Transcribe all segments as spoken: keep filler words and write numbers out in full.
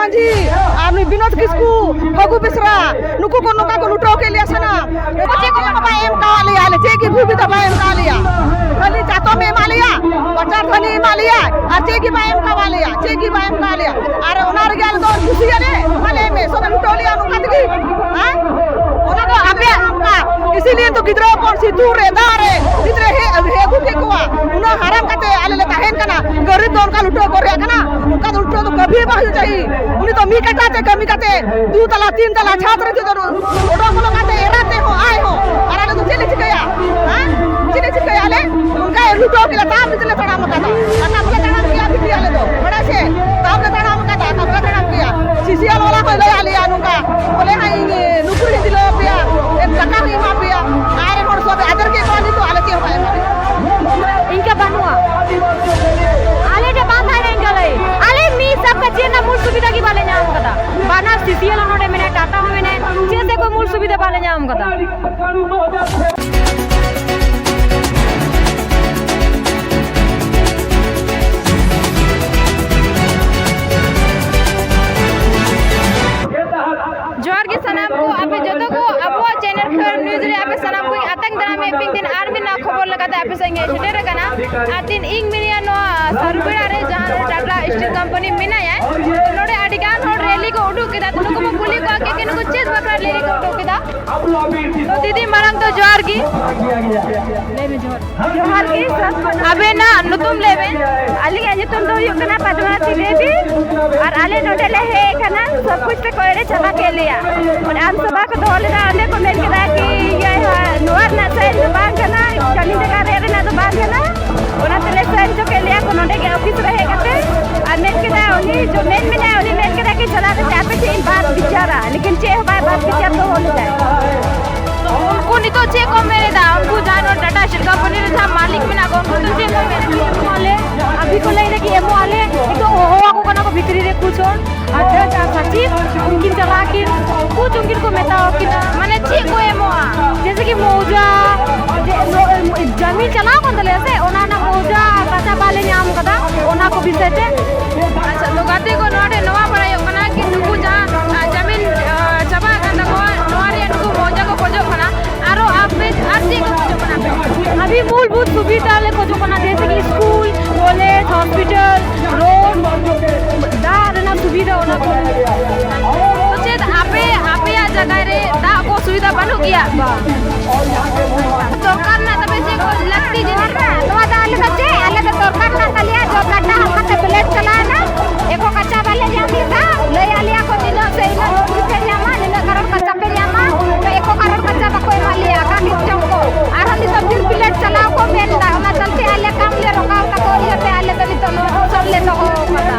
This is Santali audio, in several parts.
ᱢᱟᱹᱡᱷᱤ ᱟᱨ ᱱᱩᱭ ᱵᱤᱱᱳᱫ ᱠᱤᱥᱠᱩ, ᱯᱷᱟᱹᱜᱩ ᱵᱮᱥᱨᱟ, ᱱᱩᱠᱩ ᱠᱚ ᱱᱚᱝᱠᱟ ᱠᱚ ᱞᱩᱴᱟᱹᱣ ᱠᱮᱫ ᱞᱮᱭᱟ ᱥᱟᱱᱟᱢ᱾ ᱪᱮᱫ ᱠᱚ ᱵᱟᱭ ᱮᱢ ᱠᱟᱣᱟᱫ ᱞᱮᱭᱟ, ᱟᱞᱮ ᱪᱮᱫ ᱜᱮ ᱥᱩᱵᱤᱫᱷᱟ ᱵᱟᱭ ᱮᱢ ᱠᱟᱣᱟᱫ ᱞᱮᱭᱟ᱾ ᱠᱷᱟᱹᱞᱤ ᱪᱟᱛᱚᱢ ᱮ ᱮᱢᱟᱜ ᱞᱮᱭᱟ, ᱵᱟᱪᱟᱨ ᱛᱷᱟᱹᱱᱤ ᱮᱢᱟᱜ ᱞᱮᱭᱟ, ᱟᱨ ᱪᱮᱫ ᱜᱮ ᱵᱟᱭ ᱮᱢ ᱠᱟᱣᱟᱫ ᱞᱮᱭᱟ, ᱪᱮᱫ ᱜᱮ ᱵᱟᱭ ᱮᱢ ᱠᱟᱣᱟᱫ ᱞᱮᱭᱟ᱾ ᱟᱨ ᱚᱱᱟ ᱨᱮᱜᱮ ᱟᱞᱮ ᱫᱚ ᱠᱩᱥᱤᱭᱟᱞᱮ, ᱢᱟ ᱞᱟᱹᱭ ᱢᱮ, ᱥᱚᱵᱮ ᱞᱩᱴᱟᱹᱣ ᱞᱮᱭᱟ ᱱᱚᱝᱠᱟ ᱛᱮᱜᱮ, ᱦᱮᱸ? ᱚᱱᱟ ᱫᱚ ᱟᱯᱮᱭᱟᱜ ᱚᱱᱠᱟ, ᱤᱥᱤᱞᱤᱭᱮ ᱛᱚ ᱜᱤᱫᱽᱨᱟᱹ ᱦᱚᱯᱚᱱ ᱥᱤᱛᱩᱝ ᱨᱮ, ᱫᱟᱜ ᱨᱮ, ᱜᱤᱫᱽᱨᱟᱹ ᱦᱮᱡ, ᱦᱮᱡ ᱟᱹᱜᱩ ᱠᱮᱫ ᱠᱚᱣᱟ, ᱩᱱᱟᱹᱜ ᱦᱟᱨᱟᱢ ᱠᱟᱛᱮ ᱟᱞᱮ ᱞᱮ ᱛᱟᱦᱮᱱ ᱠᱟᱱᱟ, ᱜᱟᱹᱨᱤᱵ ᱫᱚ ᱚᱱᱠᱟ ᱞᱩᱴᱟᱹᱣ ᱠᱚ ᱨᱮᱭᱟᱜ ᱠᱟᱱᱟ, ᱚᱱᱠᱟ ᱫᱚ ᱞᱩᱴᱟᱹᱣ ᱫᱚ ᱠᱟᱹᱵᱷᱤ ᱵᱟᱝ ᱦᱩᱭᱩᱜ ᱪᱟᱹᱦᱤ᱾ ᱩᱱᱤ ᱫᱚ ᱢᱤᱫ ᱠᱟᱴᱟ ᱛᱮ ᱠᱟᱹᱢᱤ ᱠᱟᱛᱮ ᱫᱩ ᱛᱟᱞᱟ, ᱛᱤᱱ ᱛᱟᱞᱟ ᱪᱷᱟᱛ ᱨᱮ ᱡᱩᱫᱤ ᱚᱰᱚᱠ ᱵᱚᱞᱚ ᱠᱟᱛᱮ ᱮᱨᱟ ᱛᱮ ᱦᱚᱸ ᱟᱭ ᱦᱚᱸ, ᱟᱨ ᱟᱞᱮ ᱫᱚ ᱪᱮᱫ ᱞᱮ ᱪᱤᱠᱟᱹᱭᱟ? ᱦᱮᱸ? ᱪᱮᱫ ᱞᱮ ᱪᱤᱠᱟᱹᱭᱟ ᱟᱞᱮ? ᱚᱱᱠᱟᱭ ᱞᱩᱴᱟᱹᱣ ᱠᱮᱫᱟ, ᱛᱟᱨ ᱵᱷᱤᱛᱨᱤ ᱞᱮ ᱛᱟᱲᱟᱢ ᱟᱠᱟᱫᱟ᱾ ᱟᱨ ᱛᱟᱨ ᱵᱷᱤᱛᱨᱤ ᱞᱮ ᱛᱟᱲᱟᱢ ᱠᱮᱭᱟ, ᱵᱷᱤᱛᱨᱤ ᱟᱞᱮ ᱫᱚ, ᱵᱟᱲᱟᱭ ᱥᱮ? ᱛᱟᱨ ᱞᱮ ᱛᱟᱲᱟᱢ ᱟᱠᱟᱫᱟ, ᱛᱟᱨ ᱞᱮ ᱛᱟᱲᱟᱢ ᱠᱮᱭᱟ᱾ ᱥᱤᱥᱤ ᱟᱞ ᱣᱟᱞᱟ ᱠᱚᱭ ᱞᱟᱹᱭ ᱟᱞᱮᱭᱟ ᱱᱚᱝᱠᱟ, ᱵᱚᱞᱮ ᱦᱟᱸᱜ ᱤᱧ ᱱᱩᱠᱨᱤ ᱫᱤᱞᱟᱹᱣ ᱟᱯᱮᱭᱟ, ᱴᱟᱠᱟ ᱦᱚᱸᱧ ᱮᱢᱟ ᱯᱮᱭᱟ᱾ ᱟᱨ ᱦᱚᱲ ᱥᱚᱵ ᱟᱫᱮᱨ ᱠᱮᱫ ᱠᱚᱣᱟ, ᱱᱤᱛᱚᱜ ᱟᱞᱮ ᱪᱮᱫ ᱦᱚᱸ ᱵᱟᱭ ᱮᱢᱟ ᱞᱮᱭᱟ᱾ ᱤᱱᱠᱟᱹ ᱵᱟᱹᱱᱩᱜᱼᱟ, ᱟᱞᱮ ᱴᱷᱮᱱ ᱵᱟᱝ ᱛᱟᱦᱮᱱᱟ ᱤᱱᱠᱟᱹ ᱞᱟᱹᱭ᱾ ᱟᱞᱮ ᱢᱤᱫ ᱥᱟᱯᱛᱟ ᱪᱮᱫ ᱨᱮᱱᱟᱜ ᱢᱩᱞ ᱥᱩᱵᱤᱫᱷᱟ ᱜᱮ ᱵᱟᱞᱮ ᱧᱟᱢ ᱠᱟᱫᱟ᱾ ᱵᱟᱱᱟᱨ ᱥᱤᱥᱤ ᱟᱞ ᱦᱚᱸ ᱱᱚᱰᱮ ᱢᱮᱱᱟᱜᱼᱟ, ᱴᱟᱴᱟ ᱦᱚᱸ ᱢᱮᱱᱟᱜᱼᱟ, ᱪᱮᱫ ᱥᱮᱫ ᱠᱷᱚᱱ ᱢᱩᱞ ᱥᱩᱵᱤᱫᱷᱟ ᱵᱟᱞᱮ ᱧᱟᱢ ᱠᱟᱫᱟ᱾ ᱡᱚᱦᱟᱨ ᱜᱮ ᱥᱟᱱᱟᱢ ᱠᱚ, ᱟᱯᱮ ᱡᱚᱛᱚ ᱠᱚ ᱟᱵᱚᱣᱟᱜ ᱪᱮᱱᱮᱞ ᱠᱷᱚᱱ ᱱᱤᱭᱩᱡᱽ ᱨᱮ ᱟᱯᱮ ᱥᱟᱱᱟᱢ ᱠᱚᱧ ᱟᱛᱟᱝ ᱫᱟᱨᱟᱢᱮᱫ ᱯᱮ᱾ ᱛᱤᱱ ᱟᱨ ᱢᱤᱫ ᱱᱟᱣᱟ ᱠᱷᱚᱵᱚᱨ ᱞᱮᱠᱟᱛᱮ ᱟᱯᱮ ᱥᱮᱫ ᱤᱧ ᱥᱮᱴᱮᱨ ᱟᱠᱟᱱᱟ᱾ ᱟᱨ ᱛᱤᱱ ᱤᱧ ᱢᱤᱱᱟᱹᱧᱟ ᱱᱚᱣᱟ ᱥᱟᱨᱩᱯᱮᱲᱟ ᱨᱮ, ᱡᱟᱦᱟᱸ ᱨᱮ ᱴᱟᱴᱟ ᱥᱴᱤᱞ ᱠᱳᱢᱯᱟᱱᱤ ᱢᱮᱱᱟᱭᱟ᱾ ᱱᱚᱰᱮ ᱟᱹᱰᱤ ᱜᱟᱱ ᱦᱚᱲ ᱨᱮᱞᱤ ᱠᱚ ᱩᱰᱩᱠ ᱠᱮᱫᱟ, ᱛᱚ ᱱᱩᱠᱩ ᱵᱚᱱ ᱠᱩᱞᱤ ᱠᱚᱣᱟ ᱠᱤ ᱱᱩᱠᱩ ᱪᱮᱫ ᱵᱟᱠᱷᱨᱟ ᱨᱮᱞᱤ ᱠᱚ ᱩᱰᱩᱠ ᱠᱮᱫᱟ᱾ ᱛᱚ ᱫᱤᱫᱤ, ᱢᱟᱲᱟᱝ ᱫᱚ ᱡᱚᱦᱟᱨ ᱜᱮ᱾ ᱞᱟᱹᱭ ᱢᱮ, ᱡᱚᱦᱟᱨ᱾ ᱡᱚᱦᱟᱨ ᱜᱮ᱾ ᱟᱵᱮᱱᱟᱜ ᱧᱩᱛᱩᱢ ᱞᱟᱹᱭ ᱵᱮᱱ᱾ ᱟᱹᱞᱤᱧᱟᱜ ᱧᱩᱛᱩᱢ ᱫᱚ ᱦᱩᱭᱩᱜ ᱠᱟᱱᱟ ᱯᱟᱫᱢᱟᱵᱚᱛᱤ ᱫᱮᱵᱤ, ᱟᱨ ᱟᱞᱮ ᱱᱚᱰᱮ ᱞᱮ ᱦᱮᱡ ᱟᱠᱟᱱᱟ, ᱥᱚᱵ ᱠᱩᱪ ᱛᱮᱠᱚ ᱮᱲᱮ ᱪᱟᱵᱟ ᱠᱮᱫ ᱞᱮᱭᱟ᱾ ᱜᱨᱟᱢ ᱥᱚᱵᱷᱟ ᱠᱚ ᱫᱚᱦᱚ ᱞᱮᱫᱟ, ᱚᱸᱰᱮ ᱠᱚ ᱢᱮᱱ ᱠᱮᱫᱟ ᱠᱤ ᱤᱭᱟᱹ, ᱱᱚᱣᱟ ᱨᱮᱱᱟᱜ ᱥᱟᱭᱤᱱ ᱫᱚ ᱵᱟᱝ ᱠᱟᱱᱟ, ᱠᱟᱹᱢᱤ ᱡᱟᱭᱜᱟ ᱨᱮ ᱨᱮᱱᱟᱜ ᱫᱚ ᱵᱟᱝ ᱠᱟᱱᱟ᱾ ᱚᱱᱟ ᱛᱮᱞᱮ ᱥᱟᱭᱤᱱ ᱦᱚᱪᱚ ᱠᱮᱫ ᱞᱮᱭᱟ ᱠᱚ ᱱᱚᱰᱮ ᱜᱮ ᱚᱯᱷᱤᱥ ᱨᱮ ᱦᱮᱡ ᱠᱟᱛᱮ, ᱟᱨ ᱢᱮᱱ ᱠᱮᱫᱟ ᱩᱱᱤ ᱡᱚ-, ᱢᱮᱱ ᱢᱮᱱᱟᱭ, ᱩᱱᱤ ᱢᱮᱱ ᱠᱮᱫᱟ ᱠᱤ ᱪᱟᱞᱟᱣ ᱠᱟᱛᱮ ᱟᱯᱮ ᱴᱷᱮᱱ ᱤᱧ ᱵᱟᱫ ᱵᱤᱪᱟᱨᱟ, ᱞᱮᱠᱤᱱ ᱪᱮᱫ ᱦᱚᱸ ᱵᱟᱭ ᱵᱟᱫ ᱵᱤᱪᱟᱨ ᱫᱚᱦᱚ ᱞᱮᱫᱟᱭ᱾ ᱛᱚ ᱩᱱᱠᱩ ᱱᱤᱛᱚᱜ ᱪᱮᱫ ᱠᱚ ᱢᱮᱱ ᱮᱫᱟ? ᱩᱱᱠᱩ ᱡᱟᱦᱟᱸᱭ ᱱᱚᱣᱟ ᱴᱟᱴᱟ ᱥᱴᱤᱞ ᱠᱳᱢᱯᱟᱱᱤ ᱨᱮ ᱡᱟᱦᱟᱸ ᱢᱟᱹᱞᱤᱠ ᱢᱮᱱᱟᱜ ᱠᱚ, ᱩᱱᱠᱩ ᱫᱚ ᱪᱮᱫ ᱠᱚ ᱢᱮᱱ ᱮᱫᱟ? ᱮᱢᱚᱜ ᱟᱞᱮ, ᱟᱹᱵᱷᱤ ᱠᱚ ᱞᱟᱹᱭ ᱮᱫᱟ ᱠᱤ ᱮᱢᱚᱜ ᱟᱞᱮ, ᱱᱤᱛᱚᱜ ᱦᱚᱦᱚ ᱟᱠᱚ ᱠᱟᱱᱟ ᱠᱚ ᱵᱷᱤᱛᱨᱤ ᱨᱮ ᱠᱩᱪ ᱦᱚᱲ, ᱟᱨ ᱡᱟᱡᱽ ᱟᱨ ᱥᱟᱪᱤᱵ ᱩᱱᱠᱤᱱ ᱪᱟᱞᱟᱜ ᱟᱹᱠᱤᱱ, ᱠᱩᱪ ᱩᱱᱠᱤᱱ ᱠᱚ ᱢᱮᱛᱟ ᱟᱹᱠᱤᱱᱟ᱾ ᱢᱟᱱᱮ ᱪᱮᱫ ᱠᱚ ᱮᱢᱚᱜᱼᱟ? ᱡᱮᱭᱥᱮ ᱠᱤ ᱢᱚᱣᱡᱟ, ᱡᱮ, ᱱᱚ-, ᱡᱟᱢᱤᱱ ᱪᱟᱞᱟᱣ ᱠᱟᱱ ᱛᱟᱞᱮᱭᱟ ᱥᱮ, ᱚᱱᱟ ᱨᱮᱱᱟᱜ ᱢᱚᱣᱡᱟ ᱠᱟᱸᱪᱟ ᱵᱟᱞᱮ ᱧᱟᱢ ᱠᱟᱫᱟ, ᱚᱱᱟ ᱠᱚ ᱵᱤᱥᱚᱭ ᱛᱮ᱾ ᱟᱪᱪᱷᱟ, ᱛᱚ ᱜᱟᱛᱮ ᱠᱚ, ᱱᱚᱣᱟ ᱴᱷᱮᱱ ᱱᱚᱣᱟ ᱵᱟᱲᱟᱭᱚᱜ ᱠᱟᱱᱟ ᱚᱱᱟ ᱡᱮᱭᱥᱮ ᱠᱤ ᱥᱠᱩᱞ, ᱠᱚᱞᱮᱡᱽ, ᱦᱚᱥᱯᱤᱴᱟᱞ, ᱨᱳᱰ, ᱫᱟᱜ ᱨᱮᱱᱟᱜ ᱥᱩᱵᱤᱫᱷᱟ, ᱚᱱᱟ ᱠᱚ᱾ ᱛᱚ ᱪᱮᱫ ᱟᱯᱮ, ᱟᱯᱮᱭᱟᱜ ᱡᱟᱭᱜᱟ ᱨᱮ ᱫᱟᱜ ᱠᱚ ᱥᱩᱵᱤᱫᱷᱟ ᱵᱟᱹᱱᱩᱜ ᱜᱮᱭᱟ? ᱵᱟᱝ᱾ ᱫᱚᱨᱠᱟᱨ ᱢᱮᱱᱟᱜ ᱛᱟᱯᱮ ᱪᱮᱫ ᱠᱚ ᱞᱟᱹᱠᱛᱤ ᱡᱤᱱᱤᱥ? ᱱᱚᱣᱟ ᱫᱚ ᱟᱞᱮ ᱫᱚ ᱪᱮᱫ, ᱟᱞᱮ ᱫᱚ ᱫᱚᱨᱠᱟᱨ ᱢᱮᱱᱟᱜ ᱛᱟᱞᱮᱭᱟ, ᱡᱚᱵ ᱠᱟᱨᱰ ᱦᱟᱞᱠᱟ ᱛᱮ ᱵᱞᱮᱰ ᱪᱟᱞᱟᱣ ᱮᱱᱟ, ᱮᱠᱷᱚᱱ ᱠᱟᱪᱟ ᱵᱟᱞᱮ ᱧᱟᱢ ᱞᱮᱫᱟ, ᱞᱟᱹᱭ ᱟᱞᱮᱭᱟ ᱠᱚ ᱱᱤᱱᱟᱹᱜ ᱥᱮ ᱤᱱᱟᱹᱜ ᱱᱚᱠᱨᱤ ᱯᱮ ᱧᱟᱢᱟ, ᱱᱤᱱᱟᱹᱜ ᱠᱟᱨᱚᱲ ᱠᱟᱪᱟ ᱯᱮ ᱧᱟᱢᱟ, ᱛᱚ ᱮᱠᱷᱚᱱ ᱠᱟᱨᱚᱲ ᱠᱟᱪᱟ ᱵᱟᱠᱚ ᱮᱢᱟ ᱞᱮᱭᱟ, ᱚᱠᱟ ᱠᱤᱱ ᱪᱚᱝ ᱠᱚ᱾ ᱟᱨᱦᱚᱸ ᱱᱤᱛᱚᱜ ᱯᱷᱤᱨ ᱵᱤᱞᱮᱴ ᱪᱟᱞᱟᱣ ᱠᱚ ᱢᱮᱱ ᱮᱫᱟ, ᱚᱱᱟ ᱪᱟᱞᱛᱮ ᱟᱞᱮ ᱠᱟᱢ ᱞᱮ ᱨᱚᱠᱟᱣ ᱛᱟᱠᱚ ᱤᱭᱟᱹᱛᱮ ᱟᱞᱮ ᱫᱚ ᱱᱤᱛᱚᱜ ᱱᱚᱣᱟ ᱚᱯᱥᱚᱱ ᱞᱮ ᱫᱚᱦᱚ ᱟᱠᱟᱫᱟ᱾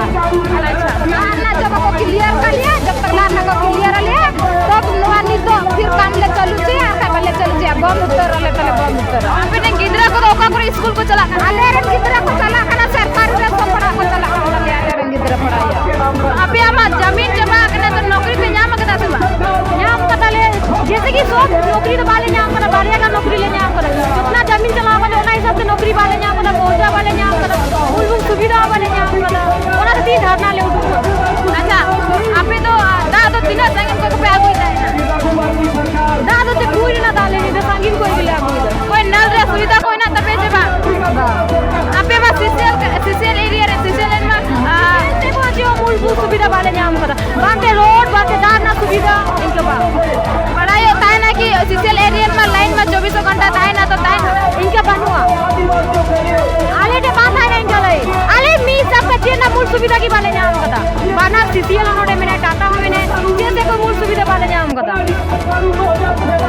ᱟᱪᱪᱷᱟ᱾ ᱞᱟᱦᱟ ᱨᱮᱱᱟᱜ ᱡᱚᱵ ᱵᱟᱠᱚ ᱠᱞᱤᱭᱟᱨ ᱠᱟᱜ ᱞᱮᱭᱟ, ᱡᱚᱵ ᱛᱚᱠ ᱞᱟᱦᱟ ᱨᱮᱱᱟᱜ ᱠᱚ ᱠᱞᱤᱭᱟᱨ ᱟᱞᱮᱭᱟ, ᱛᱚᱵ ᱱᱚᱣᱟ ᱱᱤᱛᱚᱜ ᱯᱷᱤᱨ ᱠᱟᱢ ᱞᱮ ᱪᱟᱹᱞᱩ ᱦᱚᱪᱚᱭᱟ, ᱟᱨ ᱵᱟᱠᱷᱟᱡ ᱵᱟᱞᱮ ᱪᱟᱹᱞᱩ ᱦᱚᱪᱚᱭᱟ, ᱵᱚᱱᱫ ᱩᱛᱟᱹᱨ ᱟᱞᱮ ᱛᱟᱞᱮ, ᱵᱚᱱᱫ ᱩᱛᱟᱹᱨ᱾ ᱟᱯᱮ ᱨᱮᱱ ᱜᱤᱫᱽᱨᱟᱹ ᱠᱚᱫᱚ ᱚᱠᱟ ᱠᱚᱨᱮ ᱥᱠᱩᱞ ᱠᱚ ᱪᱟᱞᱟᱜ ᱠᱟᱱᱟ? ᱟᱞᱮ ᱨᱮᱱ ᱜᱤᱫᱽᱨᱟᱹ ᱠᱚ ᱪᱟᱞᱟᱜ ᱠᱟᱱᱟ, ᱥᱚᱨᱠᱟᱨᱤ ᱨᱮ ᱥᱚᱵ ᱯᱟᱲᱦᱟᱜ ᱠᱚ ᱪᱟᱞᱟᱜ ᱠᱟᱱᱟ, ᱟᱞᱮ ᱨᱮᱱ ᱜᱤᱫᱽᱨᱟᱹ ᱯᱟᱲᱦᱟᱜ ᱜᱮᱭᱟ᱾ ᱟᱯᱮᱭᱟᱜ ᱢᱟ ᱡᱟᱢᱤᱱ ᱪᱟᱵᱟ ᱟᱠᱟᱱᱟ, ᱛᱚ ᱱᱚᱠᱨᱤ ᱯᱮ ᱧᱟᱢ ᱟᱠᱟᱫᱟ ᱥᱮ ᱵᱟᱝ? ᱧᱟᱢ ᱠᱟᱫᱟᱞᱮ, ᱡᱮᱭᱥᱮ ᱠᱤ ᱥᱚᱵ ᱱᱚᱠᱨᱤ ᱫᱚ ᱵᱟᱞᱮ ᱧᱟᱢ ᱠᱟᱫᱟ, ᱵᱟᱨᱭᱟ ᱜᱟᱱ ᱱᱚᱠᱨᱤ ᱞᱮ ᱧᱟᱢ ᱠᱟᱫᱟ᱾ ᱡᱚᱛᱱᱟ ᱡᱟᱢᱤᱱ ᱪᱟᱞᱟᱣ ᱠᱟᱱᱟ, ᱚᱱᱟ ᱦᱤᱥᱟᱹᱵ ᱛᱮ ᱱᱚᱠᱨᱤ ᱵᱟᱞᱮ ᱧᱟᱢ ᱠᱟᱫᱟ, ᱯᱚᱭᱥᱟ ᱵᱟᱞᱮ ᱧᱟᱢ ᱠᱟᱫᱟ, ᱢᱩᱞᱵᱷᱩᱛ ᱥᱩᱵᱤᱫᱷᱟ ᱦᱚᱸ ᱵᱟᱞᱮ ᱧᱟᱢ ᱠᱟᱫᱟ᱾ ᱚᱱᱟ ᱠᱷᱟᱹᱛᱤᱨ ᱫᱷᱟᱨᱱᱟ ᱞᱮ ᱩᱰᱩᱠ ᱠᱟᱫᱟ᱾ ᱟᱪᱪᱷᱟ, ᱟᱯᱮ ᱫᱚ, ᱟ, ᱫᱟᱜ ᱫᱚ ᱛᱤᱱᱟᱹᱜ ᱥᱟᱺᱜᱤᱧ ᱠᱷᱚᱱ ᱯᱮ ᱟᱹᱜᱩᱭᱮᱫᱟ? ᱫᱟᱜ ᱫᱚ ᱪᱮᱫ ᱠᱩᱧ ᱨᱮᱱᱟᱜ ᱫᱟᱜ ᱞᱮ ᱧᱩᱭᱫᱟ, ᱥᱟᱺᱜᱤᱧ ᱠᱷᱚᱱ ᱜᱮᱞᱮ ᱟᱹᱜᱩᱭᱮᱫᱟ᱾ ᱦᱳᱭ, ᱱᱚᱞ ᱨᱮᱭᱟᱜ ᱥᱩᱵᱤᱫᱷᱟ ᱠᱚ ᱦᱮᱱᱟᱜ ᱛᱟᱯᱮᱭᱟ ᱥᱮ ᱵᱟᱝ? ᱟᱯᱮ ᱢᱟ ᱥᱤᱥᱤᱭᱟᱞ, ᱥᱤᱥᱤᱭᱟᱞ ᱮᱨᱤᱭᱟ ᱨᱮ, ᱥᱤᱥᱤᱭᱟᱞ ᱨᱮᱱ ᱢᱟ, ᱟ, ᱪᱮᱫ ᱠᱚ ᱪᱮᱫ ᱦᱚᱸ ᱢᱩᱞᱵᱷᱩᱛ ᱥᱩᱵᱤᱫᱷᱟ ᱵᱟᱞᱮ ᱧᱟᱢ ᱠᱟᱫᱟ᱾ ᱵᱟᱝᱛᱮ ᱨᱳᱰ, ᱵᱟᱝᱛᱮ ᱫᱟᱜ ᱨᱮᱱᱟᱜ ᱥᱩᱵᱤᱫᱷᱟ, ᱤᱱᱠᱟᱹ ᱵᱟᱝ᱾ ᱵᱟᱲᱟᱭᱚᱜ ᱛᱟᱦᱮᱱᱟ ᱠᱤ ᱥᱤᱥᱤᱭᱟᱞ ᱮᱨᱤᱭᱟ ᱨᱮᱢᱟ ᱞᱟᱭᱤᱱ ᱢᱟ ᱪᱚᱵᱵᱤᱥ ᱜᱷᱚᱱᱴᱟ ᱛᱟᱦᱮᱱᱟ, ᱛᱚ ᱛᱟᱦᱮᱱᱟ? ᱤᱱᱠᱟᱹ ᱵᱟᱹᱱᱩᱜᱼᱟ᱾ ᱟᱞᱮ ᱴᱷᱮᱱ ᱵᱟᱝ ᱛᱟᱦᱮᱱᱟ ᱤᱱᱠᱟᱹ ᱞᱟᱭᱤᱱ᱾ ᱟᱞᱮ ᱢᱤᱫ ᱥᱟᱯᱛᱟ ᱪᱮᱫ ᱨᱮᱱᱟᱜ ᱢᱩᱞ ᱥᱩᱵᱤᱫᱷᱟ ᱜᱮ ᱵᱟᱞᱮ ᱧᱟᱢ ᱠᱟᱫᱟ᱾ ᱵᱟᱱᱟᱨ ᱥᱤᱥᱤᱭᱟᱞ ᱦᱚᱸ ᱱᱚᱰᱮ ᱢᱮᱱᱟᱭᱟ, ᱴᱟᱴᱟ ᱦᱚᱸ ᱢᱮᱱᱟᱭᱟ, ᱪᱮᱫ ᱛᱮᱠᱚ ᱢᱩᱞ ᱥᱩᱵᱤᱫᱷᱟ ᱵᱟᱞᱮ ᱧᱟᱢ ᱠᱟᱫᱟ᱾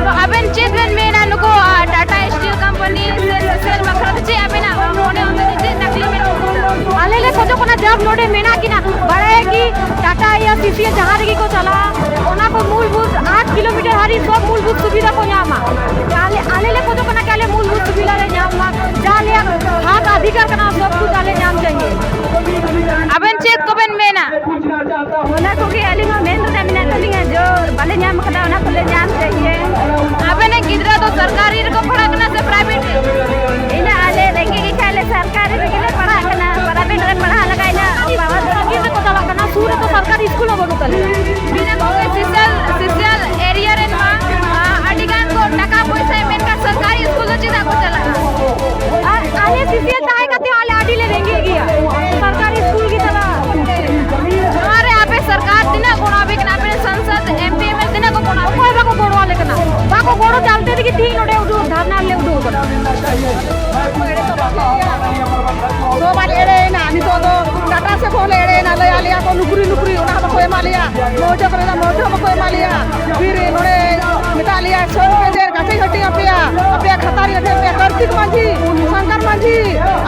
ᱛᱚ ᱟᱵᱮᱱ ᱪᱮᱫ ᱵᱮᱱ ᱢᱮᱱᱟ ᱱᱩᱠᱩ, ᱟ, ᱴᱟᱴᱟ ᱥᱴᱤᱞ ᱠᱳᱢᱯᱟᱱᱤ ᱥᱮ ᱥᱤᱥᱤᱭᱟᱞ ᱵᱟᱠᱷᱨᱟ ᱛᱮ ᱪᱮᱫ ᱟᱵᱮᱱᱟᱜ ᱢᱚᱱᱮ ᱚᱱᱛᱮ ᱪᱮᱫ ᱛᱟᱠᱞᱤᱯ ᱢᱮᱱᱟᱜ ᱛᱟᱵᱮᱱᱟ? ᱟᱞᱮ ᱞᱮ ᱠᱷᱚᱡᱚᱜ ᱠᱟᱱᱟ, ᱡᱟᱵ ᱱᱚᱰᱮ ᱢᱮᱱᱟᱜ ᱠᱤᱱᱟ, ᱵᱟᱲᱟᱭᱟ ᱠᱤ ᱴᱟᱴᱟ ᱭᱟ ᱥᱤᱥᱤᱭᱟᱞ ᱡᱟᱦᱟᱸ ᱨᱮᱜᱮ ᱠᱚ ᱪᱟᱞᱟᱜᱼᱟ, ᱚᱱᱟ ᱠᱚ ᱢᱩᱞᱵᱷᱩᱛ ᱟᱴ ᱠᱤᱞᱳᱢᱤᱴᱟᱨ ᱦᱟᱹᱨᱤᱡ ᱥᱚᱵ ᱢᱩᱞᱵᱷᱩᱛ ᱥᱩᱵᱤᱫᱷᱟ ᱠᱚ ᱧᱟᱢᱟ᱾ ᱟᱞᱮ, ᱟᱞᱮ ᱞᱮ ᱠᱷᱚᱡᱚᱜ ᱠᱟᱱᱟ ᱠᱤ ᱟᱞᱮ ᱢᱩᱞᱵᱷᱩᱛ ᱥᱩᱵᱤᱫᱷᱟ ᱞᱮ ᱧᱟᱢ ᱢᱟ, ᱡᱟ ᱟᱞᱮᱭᱟᱜ ᱦᱟᱠ ᱚᱫᱷᱤᱠᱟᱨ ᱠᱟᱱᱟ, ᱥᱚᱵ ᱠᱩᱪ ᱟᱞᱮ ᱧᱟᱢ ᱪᱟᱦᱤᱭᱮ᱾ ᱟᱵᱮᱱ ᱪᱮᱫ ᱠᱚᱵᱮᱱ ᱢᱮᱱᱟ? ᱚᱱᱟ ᱠᱚᱜᱮ ᱟᱹᱞᱤᱧ ᱦᱚᱸ ᱢᱮᱱ ᱨᱮᱱᱟᱜ ᱢᱮᱱᱟᱜ ᱛᱟᱹᱞᱤᱧᱟ, ᱡᱚ ᱵᱟᱞᱮ ᱧᱟᱢ ᱠᱟᱫᱟ, ᱚᱱᱟ ᱠᱚᱞᱮ ᱧᱟᱢ ᱪᱟᱦᱤᱭᱮ᱾ ᱟᱵᱮᱱ ᱨᱮᱱ ᱜᱤᱫᱽᱨᱟᱹ ᱫᱚ ᱥᱚᱨᱠᱟᱨᱤ ᱨᱮᱠᱚ ᱯᱟᱲᱦᱟᱜ ᱠᱟᱱᱟ ᱥᱮ ᱯᱨᱟᱭᱵᱷᱮᱴ ᱨᱮ? ᱤᱧᱟᱹᱜ ᱟᱞᱮ ᱨᱮᱸᱜᱮᱡ ᱜᱮ ᱠᱷᱟᱡ ᱞᱮ ᱥᱚᱨᱠᱟᱨᱤ ᱨᱮᱜᱮ ᱞᱮ ᱯᱟᱲᱦᱟᱜ ᱠᱟᱱᱟ, ᱯᱨᱟᱭᱵᱷᱮᱴ ᱨᱮ ᱯᱟᱲᱦᱟᱜ ᱞᱟᱜᱟᱭ ᱤᱧᱟᱹᱜ ᱵᱟᱵᱟ ᱫᱚ ᱥᱟᱺᱜᱤᱧ ᱨᱮᱠᱚ ᱪᱟᱞᱟᱜ ᱠᱟᱱᱟ, ᱥᱩᱨ ᱨᱮᱫᱚ ᱥᱚᱨᱠᱟᱨᱤ ᱥᱠᱩᱞ ᱦᱚᱸ ᱵᱟᱹᱱᱩᱜ ᱛᱟᱞᱮᱭᱟ᱾ ᱢᱮᱱᱟ ᱠᱚ ᱥᱤᱥᱤᱭᱟᱞ, ᱥᱤᱥᱤᱭᱟᱞ ᱮᱨᱤᱭᱟ ᱨᱮᱱ ᱢᱟ, ᱟ, ᱟᱹᱰᱤ ᱜᱟᱱ ᱠᱚ ᱴᱟᱠᱟ ᱯᱚᱭᱥᱟ, ᱢᱮᱱᱠᱷᱟᱱ ᱥᱚᱨᱠᱟᱨᱤ ᱥᱠᱩᱞ ᱫᱚ ᱪᱮᱫᱟᱜ ᱠᱚ ᱪᱟᱞᱟᱜᱼᱟ? ᱟᱨ ᱟᱞᱮ ᱢᱚᱣᱡᱟ ᱠᱚᱨᱮ ᱫᱚ ᱢᱚᱣᱡᱟ ᱵᱟᱠᱚ ᱮᱢᱟ ᱞᱮᱭᱟ᱾ ᱯᱷᱤᱨ ᱱᱚᱰᱮ ᱢᱮᱛᱟᱜ ᱞᱮᱭᱟ, ᱥᱚᱭ ᱯᱮᱡᱮᱨ ᱠᱟᱪᱷᱮ ᱜᱷᱟᱹᱴᱤ ᱟᱯᱮᱭᱟ, ᱟᱯᱮᱭᱟᱜ ᱠᱷᱟᱛᱟ ᱨᱮ ᱟᱯᱮᱭᱟ ᱠᱟᱨᱛᱤᱠ ᱢᱟᱹᱡᱷᱤ, ᱥᱚᱝᱠᱟᱨ ᱢᱟᱹᱡᱷᱤ,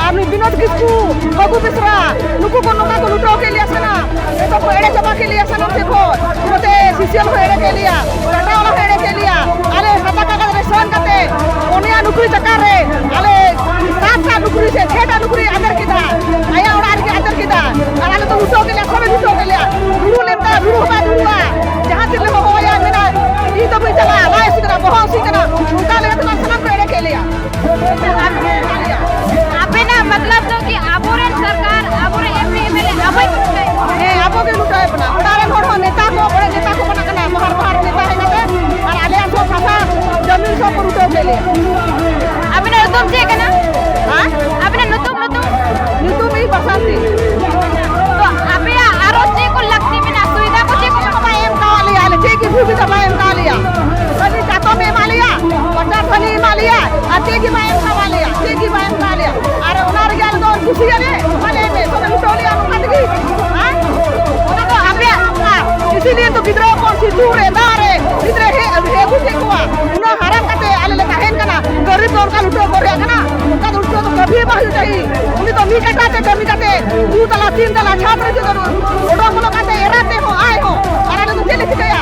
ᱟᱨ ᱱᱩᱭ ᱵᱤᱱᱳᱫ ᱠᱤᱥᱠᱩ, ᱵᱟᱹᱵᱩ ᱵᱮᱥᱨᱟ, ᱱᱩᱠᱩ ᱠᱚ ᱱᱚᱝᱠᱟ ᱠᱚ ᱞᱩᱴᱟᱹᱣ ᱠᱮᱫ ᱞᱮᱭᱟ ᱥᱟᱱᱟᱢ᱾ ᱡᱚᱛᱚ ᱠᱚ ᱮᱲᱮ ᱪᱟᱵᱟ ᱠᱮᱫ ᱞᱮᱭᱟ ᱥᱟᱱᱟᱢ ᱥᱮᱫ ᱠᱷᱚᱱ᱾ ᱱᱚᱛᱮ ᱥᱤᱥᱤᱭᱟᱞ ᱦᱚᱸ ᱮᱲᱮ ᱠᱮᱫ ᱞᱮᱭᱟ, ᱴᱟᱴᱟ ᱚᱲᱟᱜ ᱦᱚᱸ ᱮᱲᱮ ᱠᱮᱫ ᱞᱮᱭᱟ᱾ ᱟᱞᱮ ᱦᱟᱛᱟ ᱠᱟᱜᱚᱡᱽ ᱨᱮ ᱥᱟᱭᱤᱱ ᱠᱟᱛᱮ ᱯᱩᱱᱭᱟ ᱱᱩᱠᱨᱤ ᱪᱟᱠᱟᱨ ᱨᱮ ᱟᱞᱮ ᱥᱟᱛ ᱥᱟᱛ ᱱᱩᱠᱨᱤ ᱥᱮ ᱪᱷᱮᱴᱟ ᱱᱩᱠᱨᱤ ᱟᱫᱮᱨ ᱠᱮᱫᱟ᱾ ᱟᱭᱟᱜ ᱚᱲᱟᱜ ᱨᱮᱜᱮ ᱟᱫᱮᱨ ᱠᱮᱫᱟ᱾ ᱟᱨ ᱟᱞᱮ ᱫᱚ ᱞᱩᱴᱟᱹᱣ ᱠᱮᱫ ᱞᱮᱭᱟ, ᱥᱚᱵᱮ ᱞᱩᱴᱟᱹᱣ ᱠᱮᱫ ᱞᱮᱭᱟ᱾ ᱦᱩᱲᱩ ᱞᱮᱱᱛᱟ ᱦᱩᱲᱩ ᱦᱚᱸ ᱵᱟᱭ ᱫᱩᱲᱩᱵᱟ᱾ ᱡᱟᱦᱟᱸ ᱛᱤᱱ ᱨᱮ ᱦᱚᱦᱚ ᱟᱭᱟ ᱢᱮᱱᱟ, "ᱤᱧ ᱫᱚ ᱵᱟᱹᱧ ᱪᱟᱞᱟᱜᱼᱟ, ᱞᱟᱡ ᱦᱟᱹᱥᱩ ᱠᱟᱱᱟ, ᱵᱚᱦᱚᱜ ᱦᱟᱹᱥᱩ ᱠᱟᱱᱟ", ᱚᱱᱠᱟ ᱞᱮᱠᱟ ᱛᱮ ᱥᱟᱱᱟᱢ ᱠᱚ ᱮᱲᱮ ᱠᱮᱫ ᱞᱮᱭᱟ᱾ ᱟᱯᱮᱱᱟᱜ ᱢᱚᱛᱞᱚᱵ ᱫᱚ ᱠᱤ ᱟᱵᱚᱨᱮᱱ ᱥᱚᱨᱠᱟᱨ, ᱟᱵᱚᱨᱮᱱ M P M L A ᱟᱵᱚᱭ ᱦᱮᱸ, ᱟᱵᱚ ᱜᱮ ᱞᱩᱴᱟᱹᱣ ᱵᱚᱱᱟ᱾ ᱚᱲᱟᱜ ᱨᱮᱱ ᱦᱚᱲ ᱦᱚᱸ ᱱᱮᱛᱟ ᱠᱚ, ᱵᱚᱲᱮ ᱱᱮᱛᱟ ᱠᱚ ᱵᱮᱱᱟᱜ ᱠᱟᱱᱟ, ᱵᱟᱦᱟᱨ ᱵᱟᱦᱟᱨ ᱱᱮᱛᱟ ᱦᱮᱡ ᱠᱟᱛᱮ, ᱟᱨ ᱟᱞᱮᱭᱟᱜ ᱥᱚᱵ ᱦᱟᱥᱟ ᱡᱚᱢᱤᱱ ᱥᱚᱵ ᱠᱚ ᱞᱩᱴᱟᱹᱣ ᱠᱮᱫ ᱞᱮᱭᱟ᱾ ᱟᱵᱤᱱᱟᱜ ᱧᱩᱛᱩᱢ ᱪᱮᱫ ᱠᱟᱱᱟ? ᱦᱮᱸ? ᱟᱵᱤᱱᱟᱜ ᱧᱩᱛᱩᱢ, ᱧᱩᱛᱩᱢ? ᱧᱩᱛᱩᱢ ᱤᱧ ᱵᱟᱥᱟᱱᱛᱤ᱾ ᱛᱚ ᱟᱯᱮᱭᱟᱜ ᱟᱨᱚ ᱪᱮᱫ ᱠᱚ ᱞᱟᱹᱠᱛᱤ ᱢᱮᱱᱟᱜᱼᱟ? ᱥᱩᱵᱤᱫᱷᱟ ᱠᱚ ᱪᱮᱫ ᱠᱚ ᱪᱮᱫ ᱦᱚᱸ ᱵᱟᱭ ᱮᱢ ᱠᱟᱣᱟᱫ ᱞᱮᱭᱟ, ᱟᱞᱮ ᱪᱮᱫ ᱜᱮ ᱥᱩᱵᱤᱫᱷᱟ ᱵᱟᱭ ᱮᱢ ᱠᱟᱣᱟᱫ ᱞᱮᱭᱟ᱾ ᱠᱷᱟᱹᱞᱤ ᱪᱟᱛᱚᱢ ᱮ ᱮᱢᱟᱜ ᱞᱮᱭᱟ, ᱵᱟᱪᱟᱨ ᱠᱷᱟᱹᱞᱤ ᱮᱢᱟᱜ ᱞᱮᱭᱟ, ᱟᱨ ᱪᱮᱫ ᱜᱮ ᱵᱟᱭ ᱮᱢ ᱠᱟᱣᱟᱫ ᱞᱮᱭᱟ, ᱪᱮᱫ ᱜᱮ ᱵᱟᱭ ᱮᱢ ᱠᱟᱣᱟᱫ ᱞᱮᱭᱟ᱾ ᱟᱨ ᱚᱱᱟ ᱨᱮᱜᱮ ᱟᱞᱮ ᱫᱚ ᱠᱩᱥᱤᱭᱟᱞᱮ, ᱢᱟᱱᱮ ᱢᱮ ᱥᱚᱵ ᱞᱩᱴᱟᱹᱣ ᱞᱮᱭᱟ ᱱᱚᱝᱠᱟ ᱛᱮᱜᱮ᱾ ᱦᱮᱸ? ᱚᱱᱟ ᱫᱚ ᱟᱯᱮᱭᱟᱜ ᱚᱱᱟ, ᱤᱥᱤᱞᱤᱭᱮ ᱛᱚ ᱜᱤᱫᱽᱨᱟᱹ ᱦᱚᱯᱚᱱ ᱥᱤᱛᱩᱝ ᱨᱮ, ᱫᱟᱜ ᱨᱮ, ᱜᱤᱫᱽᱨᱟᱹ ᱦᱮᱡ ᱟᱹᱜᱩ ᱠᱮᱫ ᱠᱚᱣᱟ᱾ ᱩᱱᱟᱹᱜ ᱦᱟᱨᱟᱢ ᱠᱟᱛᱮ ᱟᱞᱮ ᱞᱮ ᱛᱟᱦᱮᱱ ᱠᱟᱱᱟ, ᱜᱟᱹᱨᱤᱵ ᱫᱚ ᱚᱱᱠᱟ ᱞᱩᱴᱟᱹᱣ ᱠᱚ ᱨᱮᱭᱟᱜ ᱠᱟᱱᱟ, ᱚᱱᱠᱟ ᱫᱚ ᱞᱩᱴᱟᱹᱣ ᱫᱚ ᱠᱟᱹᱵᱷᱤ ᱵᱟᱝ ᱦᱩᱭᱩᱜ ᱪᱟᱦᱤ᱾ ᱩᱱᱤ ᱫᱚ ᱢᱤᱫ ᱠᱟᱴᱟ ᱛᱮ ᱠᱟᱹᱢᱤ ᱠᱟᱛᱮ ᱫᱩ ᱛᱟᱞᱟ, ᱛᱤᱱ ᱛᱟᱞᱟ, ᱪᱷᱟᱛ ᱨᱮ ᱡᱩᱫᱤ ᱚᱰᱚᱠ ᱵᱚᱞᱚ ᱠᱟᱛᱮ ᱮᱨᱟ ᱛᱮ ᱦᱚᱸ ᱟᱭ ᱦᱚᱸ, ᱟᱨ ᱟᱞᱮ ᱫᱚ ᱪᱮᱫ ᱞᱮ ᱪᱤᱠᱟᱹᱭᱟ?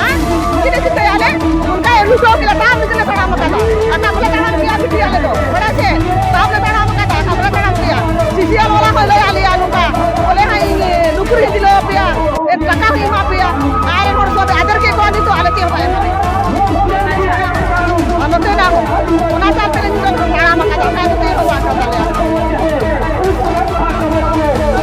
ᱦᱮᱸ? ᱪᱮᱫ ᱞᱮ ᱪᱤᱠᱟᱹᱭᱟ ᱟᱞᱮ? ᱚᱱᱠᱟ ᱞᱩᱴᱟᱹᱣ ᱠᱮᱫᱟ, ᱛᱟᱢ ᱞᱮ ᱛᱟᱲᱟᱢ ᱟᱠᱟᱫᱟ, ᱟᱨ ᱛᱟᱢ ᱞᱮ ᱛᱟᱲᱟᱢ ᱠᱮᱫᱟ, ᱵᱤᱴᱤ ᱟᱞᱮ ᱫᱚ, ᱵᱟᱲᱟᱭ ᱪᱮ? ᱛᱟᱢ ᱞᱮ ᱛᱟᱲᱟᱢ ᱟᱠᱟᱫᱟ, ᱛᱟᱢ ᱞᱮ ᱛᱟᱲᱟᱢ ᱠᱮᱫᱟ᱾ ᱥᱤᱥᱤᱭᱟᱞ ᱵᱟᱞᱟ ᱦᱚᱸᱭ ᱞᱟᱹᱭᱟᱫ ᱞᱮᱭᱟ ᱱᱚᱝᱠᱟ, ᱵᱚᱞᱮ ᱦᱟᱸᱜ ᱤᱧ ᱱᱩᱠᱨᱤ ᱦᱚᱸᱧ ᱫᱤᱞᱟᱹᱣ ᱟᱯᱮᱭᱟ, ᱮ, ᱴᱟᱠᱟ ᱦᱚᱸᱧ ᱮᱢᱟ ᱯᱮᱭᱟ᱾ ᱟᱨ ᱦᱚᱲ ᱥᱟᱶᱛᱮ ᱟᱫᱮᱨ ᱠᱮᱫ ᱠᱚᱣᱟ, ᱱᱤᱛᱚᱜ ᱟᱞᱮ ᱪᱮᱫ ᱦᱚᱸ ᱵᱟᱭ ᱮᱢᱟ ᱞᱮᱭᱟ᱾ ᱟᱨ ᱱᱚᱛᱮᱱᱟᱜ ᱦᱚᱸ, ᱚᱱᱟ ᱪᱟᱞ ᱛᱮᱞᱮ ᱱᱤᱛᱚᱜ ᱞᱮ ᱛᱟᱲᱟᱢ ᱟᱠᱟᱫᱟ, ᱚᱱᱟ ᱠᱚᱛᱮ ᱦᱚᱸ ᱵᱟᱝ ᱠᱟᱱ ᱛᱟᱞᱮᱭᱟ᱾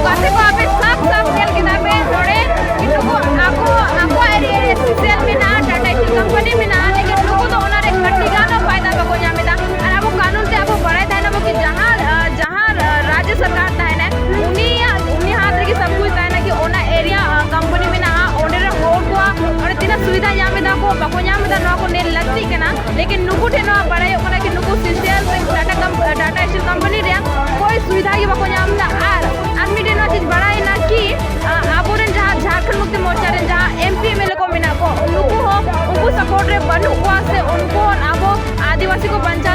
ᱜᱟᱛᱮ ᱠᱚ, ᱟᱯᱮ ᱥᱟᱯ ᱥᱟᱯ ᱧᱮᱞ ᱠᱮᱫᱟ ᱯᱮ ᱱᱚᱰᱮ, ᱠᱤᱱᱛᱩ ᱠᱚ, ᱟᱠᱚ, ᱟᱠᱚᱣᱟᱜ area ᱨᱮ ᱥᱤᱥᱤᱭᱟᱞ ᱢᱮᱱᱟᱜᱼᱟ, ᱴᱟᱴᱟ ᱥᱴᱤᱞ ᱠᱳᱢᱯᱟᱱᱤ ᱢᱮᱱᱟᱜᱼᱟ, ᱞᱮᱠᱤᱱ ᱱᱩᱠᱩ ᱫᱚ ᱚᱱᱟ ᱨᱮ ᱠᱟᱹᱴᱤᱡ ᱜᱟᱱ ᱦᱚᱸ ᱯᱷᱟᱭᱫᱟ ᱵᱟᱠᱚ ᱧᱟᱢ ᱮᱫᱟ᱾ ᱟᱨ ᱟᱵᱚ ᱠᱟᱹᱱᱩᱱ ᱛᱮ ᱟᱵᱚ ᱵᱟᱲᱟᱭ ᱛᱟᱦᱮᱱᱟ ᱵᱚ ᱠᱤ ᱡᱟᱦᱟᱸ, ᱟᱸ, ᱡᱟᱦᱟᱸ, ᱟᱸ, ᱨᱟᱡᱽ ᱥᱚᱨᱠᱟᱨ ᱛᱟᱦᱮᱱᱟᱭ, ᱩᱱᱤᱭᱟᱜ, ᱩᱱᱤ ᱦᱟᱛ ᱨᱮᱜᱮ ᱥᱟᱵ ᱠᱩᱪ ᱛᱟᱦᱮᱱᱟ ᱠᱤ ᱚᱱᱟ area, ᱟᱸ, ᱠᱳᱢᱯᱟᱱᱤ ᱢᱮᱱᱟᱜᱼᱟ, ᱚᱸᱰᱮ ᱨᱮᱱ ᱦᱚᱲ ᱠᱚᱣᱟᱜ ᱚᱸᱰᱮ ᱛᱤᱱᱟᱹᱜ ᱥᱩᱵᱤᱫᱷᱟ ᱧᱟᱢ ᱮᱫᱟ ᱠᱚ, ᱵᱟᱠᱚ ᱧᱟᱢ ᱮᱫᱟ, ᱱᱚᱣᱟ ᱠᱚ ᱧᱮᱞ ᱞᱟᱹᱠᱛᱤᱜ ᱠᱟᱱᱟ᱾ ᱞᱮᱠᱤᱱ ᱱᱩᱠᱩ ᱴᱷᱮᱱ ᱱᱚᱣᱟ ᱵᱟᱲᱟᱭᱚᱜ ᱠᱟᱱᱟ ᱠᱤ ᱱᱩᱠᱩ ᱥᱤᱥᱤᱭᱟᱞ ᱥᱮ ᱴᱟᱴᱟ ᱠᱟᱢ-, ᱴᱟᱴᱟ ᱥᱴᱤᱞ ᱠᱳᱢᱯᱟᱱᱤ ᱨᱮᱭᱟᱜ ᱠᱳᱭ ᱥᱩᱵᱤᱫᱷᱟ ᱜᱮ ᱵᱟᱠᱚ ᱧᱟᱢ ᱮᱫᱟ᱾ ᱟᱨ, ᱟᱨ ᱢᱤᱫᱴᱮᱱ ᱱᱚᱣᱟ ᱪᱤᱡᱽ ᱵᱟᱲᱟᱭᱮᱱᱟ ᱠᱤ, ᱟᱸ, ᱟᱵᱚᱨᱮᱱ ᱡᱟᱦᱟᱸ ᱡᱷᱟᱲᱠᱷᱚᱸᱰ ᱢᱩᱠᱛᱤ ᱢᱳᱨᱪᱟ ᱨᱮᱱ ᱡᱟᱦᱟᱸ ᱟᱹᱫᱤᱵᱟᱹᱥᱤ ᱠᱚ ᱵᱟᱧᱪᱟᱣ